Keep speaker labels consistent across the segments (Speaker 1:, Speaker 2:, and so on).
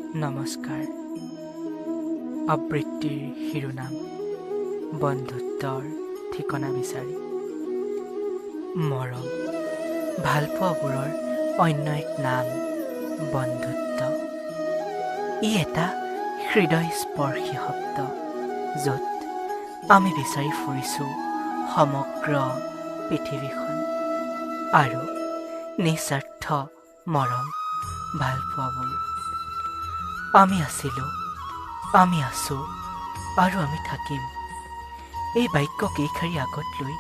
Speaker 1: নমস্কাৰ। আবৃত্তিৰ শিৰোনাম বন্ধুত্বৰ ঠিকনা বিচাৰি। মৰম ভালপোৱাবোৰৰ অন্য এক নাম বন্ধুত্ব। ই এটা হৃদয়স্পৰ্শী শব্দ, য'ত আমি বিচাৰি ফুৰিছোঁ সমগ্ৰ পৃথিৱীখন আৰু নিস্বাৰ্থ মৰম ভালপোৱাবোৰ। আমি আছিলোঁ, আমি আছোঁ আৰু আমি থাকিম, এই বাক্য কেইশাৰী আগত লৈ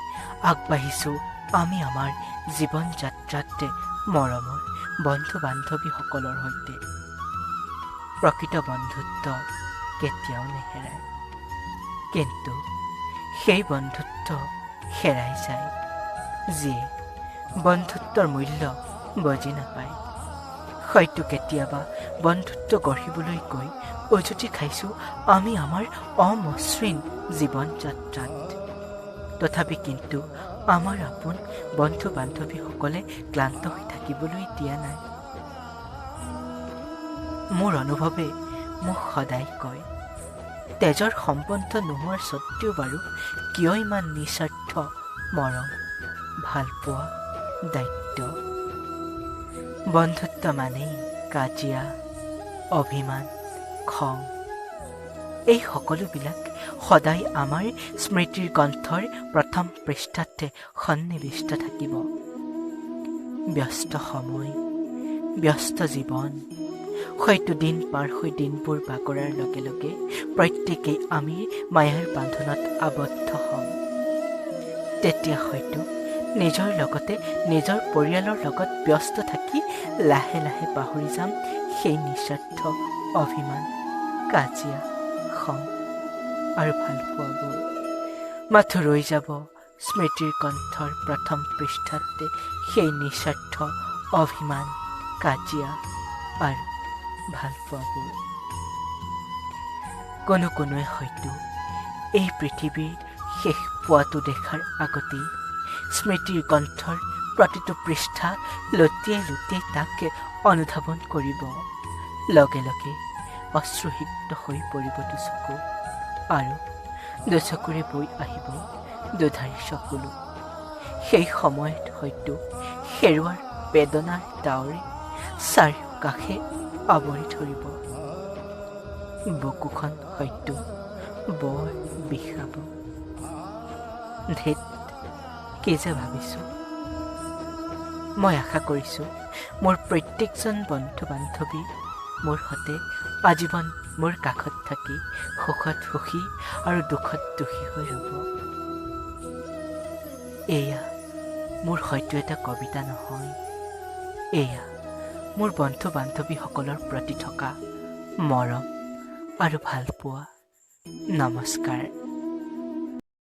Speaker 1: আগবাঢ়িছোঁ আমি আমাৰ জীৱন যাত্ৰাত মৰমৰ বন্ধু বান্ধৱীসকলৰ সৈতে। প্ৰকৃত বন্ধুত্ব কেতিয়াও নেহেৰায়, কিন্তু সেই বন্ধুত্ব হেৰাই যায় যিয়ে বন্ধুত্বৰ মূল্য বুজি নাপায়। হয়তো কেতিয়াবা বন্ধুত্ব গঢ়িবলৈ গৈ উজুতি খাইছোঁ আমি আমাৰ অমসৃণ জীৱন যাত্ৰাত, তথাপি কিন্তু আমাৰ আপোন বন্ধু বান্ধৱীসকলে ক্লান্ত হৈ থাকিবলৈ দিয়া নাই। মোৰ অনুভৱে মোক সদায় কয়, তেজৰ সম্বন্ধ নোহোৱাৰ স্বত্তেও বাৰু কিয় ইমান নিস্বাৰ্থ মৰম, ভালপোৱা, দায়িত্ব? বন্ধুত্ব মানেই কাজিয়া, অভিমান, খং, এই সকলোবিলাক সদায় আমাৰ স্মৃতিৰ গ্ৰন্থৰ প্ৰথম পৃষ্ঠাতে সন্নিৱিষ্ট থাকিব। ব্যস্ত সময়, ব্যস্ত জীৱন, হয়তো দিন পাৰ হৈ দিনবোৰ বাগৰাৰ লগে লগে প্ৰত্যেকেই আমি মায়াৰ বান্ধোনত আবদ্ধ হ'ম। তেতিয়া হয়তো নিজৰ লগতে নিজৰ পৰিয়ালৰ লগত ব্যস্ত থাকি লাহে লাহে পাহৰি যাম সেই নিস্বাৰ্থ অভিমান, কাজিয়া, খং আৰু ভালপোৱাবোৰ। মাথো ৰৈ যাব স্মৃতিৰ গ্ৰন্থৰ প্ৰথম পৃষ্ঠাতে সেই নিস্বাৰ্থ অভিমান, কাজিয়া আৰু ভালপোৱাবোৰ। কোনো কোনোৱে হয়তো এই পৃথিৱীৰ শেষ পোৱাটো দেখাৰ আগতেই স্মৃতিৰ গ্ৰন্থৰ প্ৰতিটো পৃষ্ঠা লুটিয়াই লুটিয়াই তাক অনুধাৱন কৰিব। লগে লগে অশ্ৰুসিক্ত হৈ পৰিব দুচকু আৰু দুচকুৰে বৈ আহিব দুধাৰি চকুলো। সেই সময়ত হয়তো হেৰুৱাৰ বেদনাৰ ডাৱৰে চাৰিওকাষে আৱৰি ধৰিব, বুকুখন হয়তো বৰ বিষাব। ধেত, কি যে ভাবিছোঁ। মই আশা কৰিছোঁ মোৰ প্ৰত্যেকজন বন্ধু বান্ধৱী মোৰ সৈতে আজীৱন মোৰ কাষত থাকি সুখত সুখী আৰু দুখত দুখী হৈ ৰ'ব। এয়া মোৰ হয়তো এটা কবিতা নহয়, এয়া মোৰ বন্ধু বান্ধৱীসকলৰ প্ৰতি থকা মৰম আৰু ভালপোৱা। নমস্কাৰ।